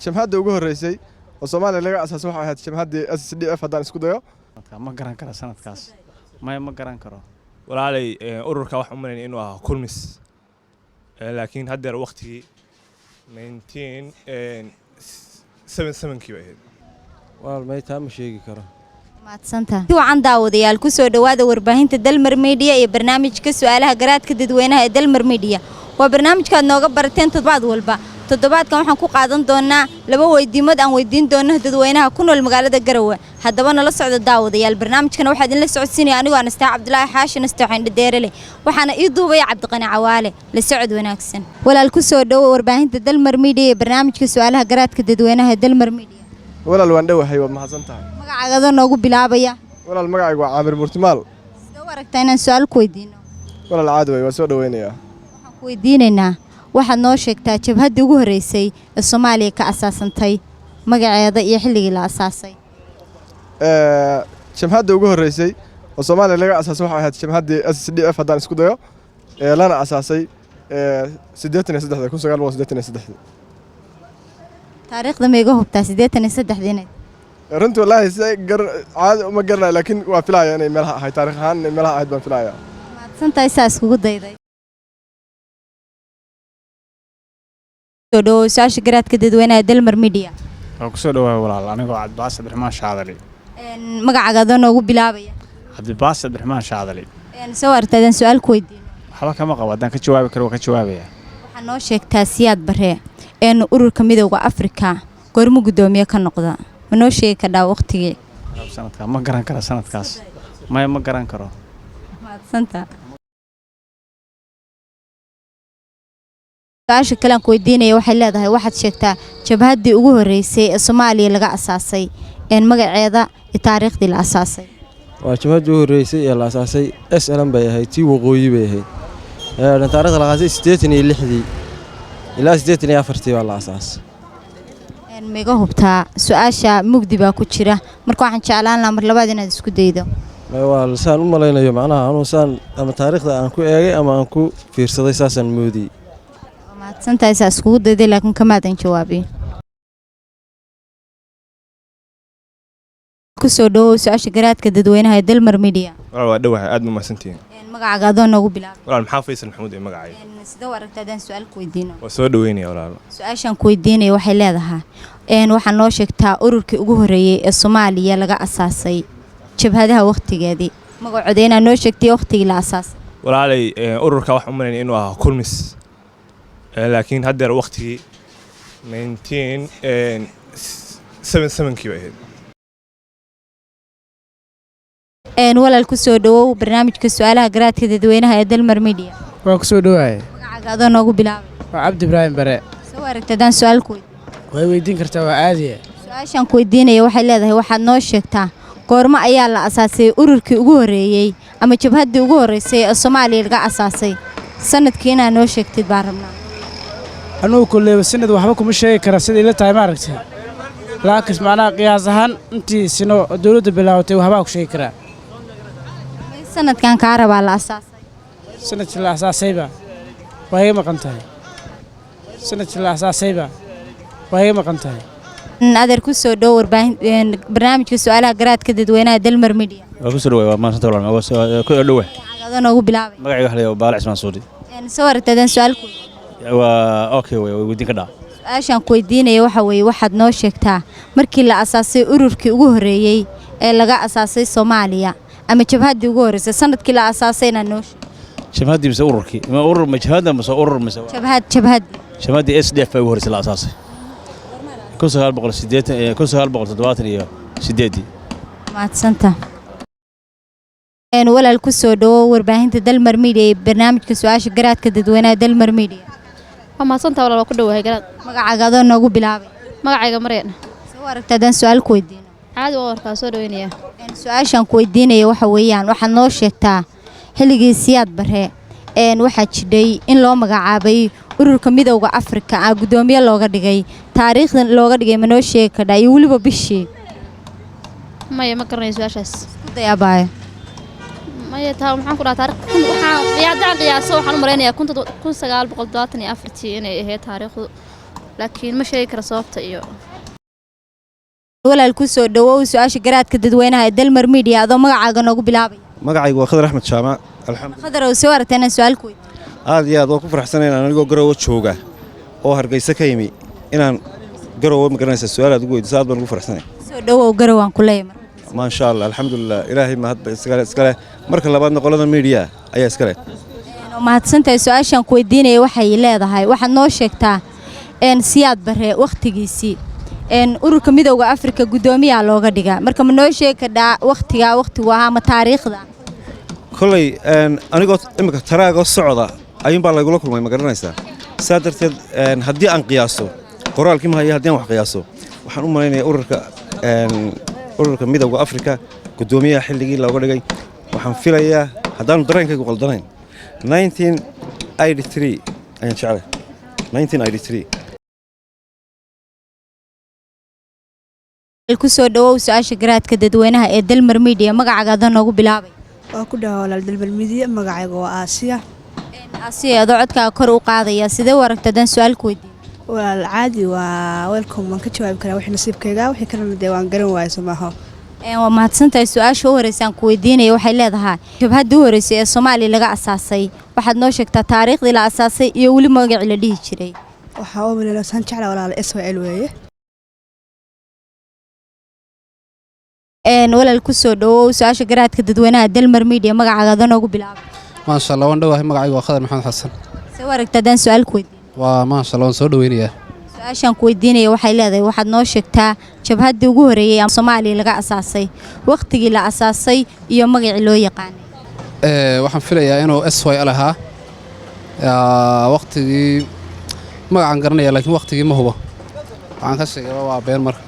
Jamhadda ugu horreysay oo Soomaaliya laga asaasay waxay ahayd jamhaddii SSDF, haddaan isku dayo. Ma garan karo sanadkaas, maya, ma garan karo. Walaalay, ururka waxaan u malaynaya inuu ahaa Kulmis, laakiin haddeer waqtigii 1977-kii bay ahayd. Walaal, may, taa ma sheegi karo. Wacan daawadayaal, kusoo dhowaada warbaahinta Dalmar Media iyo barnaamijka su'aalaha garaadka dadweynaha ee Dalmar Media. Waa barnaamijkaad nooga barateen toddobaad walba. Toddobaadkan waxaan ku qaadan doonaa laba weydiimood aan weydiin doono dadweynaha ku nool magaalada Garowe. Haddaba nala socda daawadayaal, barnaamijkana waxaa idinla socodsiinaya anigoo Anastaa Cabdulaahi Xaashi Nasteexo Indhadeerele, waxaana ii duubaya Cabdiqani Cawaale. La socod wanaagsan. Walaal, kusoo dhowo warbaahinta Dalmar Media iyo barnaamijka su'aalaha garaadka dadweynaha ee Dalmar Media. Walaal, waan dhowahay, waad mahadsan tahay. Magacaagadoo noogu bilaabaya? Walaal, magacaygu waa Caamir Murtimaal. Sidee u aragtaa inaan su-aal ku weydiino? Walaal, caadi way, waan soo dhoweynayaa. Waxaan ku weydiinaynaa, waxaad noo sheegtaa jabhaddii ugu horreysay ee Soomaaliya ka asaasantay, magaceeda iyo xilligii la asaasay. Jamhadda ugu horreysay oo Soomaaliya laga asaasay waxay ahayd jamhaddii SSDF, haddaan isku dayo, lana asaasay 83-dii, 1983-dii. Taariikhda ma iga hubtaa, 83-dii inayd? Runtii wallaahi si gar caadi uma garanayo, laakiin waa filaya inay meelaha ahayd, taarikh ahaan inay meelaha ahayd baan filaya. Mahadsantahay saa iskugu dayday. Soo dhawow su-aasha garaadka dadweynaha Dalmar Media. Waa kusoo dhawaay walaal, anigoo Cabdibaas Cabdiraxmaan Shaadali. Magacaaga adoo noogu bilaabaya? Cabdibaas Cabdiraxmaan Shaadali. Soo aragtaadaan su-aal ku weydiino? Waxba kama qabo, haddaan ka jawaabi karo waa ka jawaabaya. Waxaa noo sheegtaa Siyaad Barre een ururka Midowda Afrika goormu guddoomiye ka noqda? Ma noo sheegi kardhaa waqtigii? Sanadka ma garan karo sanadkaas, maya, ma garan karo. Mahadsanta. Su-aasha kale aan ku weydiinaya waxay leedahay, waxaad sheegtaa jabhaddii ugu horreysay ee Soomaaliya laga asaasay, een magaceeda iyo taariikhdii la asaasay. Waa jabhaddii u horreysay ee la asaasay, SLM bay ahayd, tii waqooyi bay ahayd. Taariikhda la asaasay 86-dii ilaa 84-tii baa la asaasay. Ma iga hubtaa? Su-aasha mugdi baa ku jira, marka waxaan jeclaan lahaa mar labaad inaad isku daydo. Waa saan u malaynayo, macnaha anuu saan ama taariikhda aan ku eegay ama aan ku fiirsaday saasaan moodiyey. Waa mahadsantahay saa iskugu dayday, laakiin kamaadan jawaabin. Kusoo dhawow su-aasha garaadka dadweynaha ee Dalmar Media. Walaal, waa dhowahay, aad ma mahadsantihiin. Magacaaga adoo noogu bilaabay? Walaal, maxaa Faysal Maxamuud ee magacayga. Sidee u aragtaa haddaan su-aal ku weydiino? Waa soo dhoweynaya walaal. Su-aashaan ku weydiinaya waxay leedahay, waxaa noo sheegtaa ururkii ugu horreeyey ee Soomaaliya laga asaasay jabhadaha waqtigeedii, magacooda inaad noo sheegtay, waqtigii la asaasay. Walaalay, ururka waxaan u malaynaya inuu ahaa Kulmis, laakiin haddeer waqtigii 1977-kii bay ahayd. Walaal, ku soo dhawow barnaamijka su-aalaha garaadka dadweynaha ee Dalmar Media. Waan kusoo dhawaayay. Magacaaga adoo noogu bilaabay? Waa Cabdi Ibraahim Bare. Soo aragta haddaan su-aal ku weydiiyo? Way weydiin kartaa, waa caadiya. Su-aashaan ku weydiinaya waxay leedahay, waxaad noo sheegtaa goormo ayaa la asaasay ururkii ugu horreeyey ama jabhaddii ugu horreysay ee Soomaaliya laga asaasay? Sanadkii inaad noo sheegtid baan rabnaa. Anugu kolleyba sanad waxba kuma sheegi kara, sida ila tahay ma aragtay, laakiin macnaha qiyaas ahaan intii sino dowladda bilaabatay waxbaa ku sheegi karaa. Sanadkan kaa rabaa la asaasay. Sanadkii la asaasayba waa iga maqan tahay. Sanadkii la asaasayba waa iga maqan tahay. Adeer, ku soo dhow warbaahin barnaamijka su-aalaha garaadka dadweynaha Dalmar Media. Waa ku soo dhawaay, waa mahadsantahay walaal, waa ku dhawaay. Magacaaga adoo noogu bilaabay? Magacayga waxa la yidhaahdaa Baale Cismaan Suudi. Soo aragtay haddaan su-aal ku weydiiyo? Waa okay, way weydiin ka dhac. Su-aashaan ku weydiinaya waxa weeye, waxaad noo sheegtaa markii la asaasay ururkii ugu horreeyey ee laga asaasay Soomaaliya ama jabhaddii ugu horreysay, sanadkii la asaasay inaad noo sheegto. Jabhaddii mise ururkii? Ma urur, ma jabhadda mise urur mise? Jabhad, jabhaddii. Jabhaddii SDF baa ugu horreysay la asaasay 1980, 1978-dii. Mahadsanta. Walaal, ku soo dhawow warbaahinta Dalmar Media ee barnaamijka su-aasha garaadka dadweynaha Dalmar Media. Waa mahadsantaha walaal, waa ku dhowahay garaad. Magacaaga adoo noogu bilaabay? Magacayga Maryan. Soo aragta haddaan su-aal ku weydiino? Caadi waa, warkaa soo dhaweynaya. Su-aashaan ku weydiinaya waxa weeyaan, waxaad noo sheegtaa xilligii Siyaad Barre waxaa jidhay in loo magacaabay ururka Midowda Afrika ah guddoomiye looga dhigay. Taariikhdan looga dhigay ma noo sheegi kardhaa iyo weliba bishii? Maya, ma garanayo su-aashaas. Isku day, abaayo. Maya, taa maxaan ku dhahaa taarikh waxaan haddaan qiyaaso waxaan u malaynayaa 1974-tii inay ahayd taariikhdu. Laakiin ma sheegi kara sababta iyo. Walaal, ku soo dhawow su-aasha garaadka dadweynaha ee Dalmar Media, adoo magacaaga noogu bilaabaya. Magacaygu waa Khadar Axmed Jaamac, alxamdu. Khadar, oo soo aragtay inaan su-aal ku weydiiyo? Aad iyo aad waan ku faraxsanayn inaan anigoo Garowe jooga oo Hargeysa ka yimi inaan Garowe, ma garanaysa, su-aal aad ugu weydiiso. Aad baan ugu faraxsanay. Soo dhawow, Garowe aan ku leeyahay marka. Maasha Allah, alxamdulilah, Ilaahay mahadba iskale iskale. Marka labaadna qolada media ayaa iskale. Waa mahadsantahay. Su-aashaan ku weydiinaya waxay leedahay, waxaad noo sheegtaa Siyaad Barre wakhtigiisii ururka Midowda Afrika guddoomiyaa looga dhigaa. Marka ma noo sheegi kardhaa wakhtigaa, wakhtigu ahaa ama taariikhda? Kolley anigoo imika taraagoo socda ayuunbaa laygula kulmay, ma garanaysaa. Saa darteed haddii aan qiyaaso, qoraalkii ma haya, haddii aan wax qiyaaso, waxaan u malaynayaa ururka Midowda Afrika guddoomiyaha xilligii looga dhigay, waxaan filayaa, haddaanu dareenkaygu qaldanayn, 1983 ayaan jeclay, 1983. Ku soo dhawow su-aasha garaadka dadweynaha ee Dalmar Media, magacaaga adoo noogu bilaabay. Waa ku dhawa, walaal, Dalmar Media. Magacayga waa Aasiya. Asiya, adoo codkaaga kor u qaadaya, sidee u aragta haddaan su-aal ku weydiiyo? Walaal, caadi waa, welcome. Waan ka jawaabi karaa wixii nasiibkayga, wixii kalena dee waan garan waaya, soo maaha? Waa mahadsantahay. Su-aasha u horeysa aan ku weydiinaya waxay leedahay, jabhaddii u horeysay ee Soomaaliya laga asaasay, waxaad noo sheegtaa taariikhdii la asaasay iyo weli magacii la dhihi jiray. Waxaa u maleyna saan jecla, walaal, SYL weeye. Walaal, ku soo dhawow su-aasha garaadka dadweynaha Dalmar Media, magacaaga adoo noogu bilaabay. Maasha Allah, waan dhowahay. Magacaygu waa Khadar Maxamed Xasan. See u aragta haddaan su-aal ku weydiiyo? Waa maasha Allah, waan soo dhoweynayaa. Su-aashaan ku weydiinaya waxay leedahay, waxaad noo sheegtaa jabhaddii ugu horeeyey ee Soomaaliya laga asaasay, wakhtigii la asaasay iyo magacii loo yaqaanay. Waxaan filayaa inuu SYL ahaa. Waqtigii magacaan garanaya, laakiin waqtigii ma hubo. Waxaan ka sheegay waa been marka.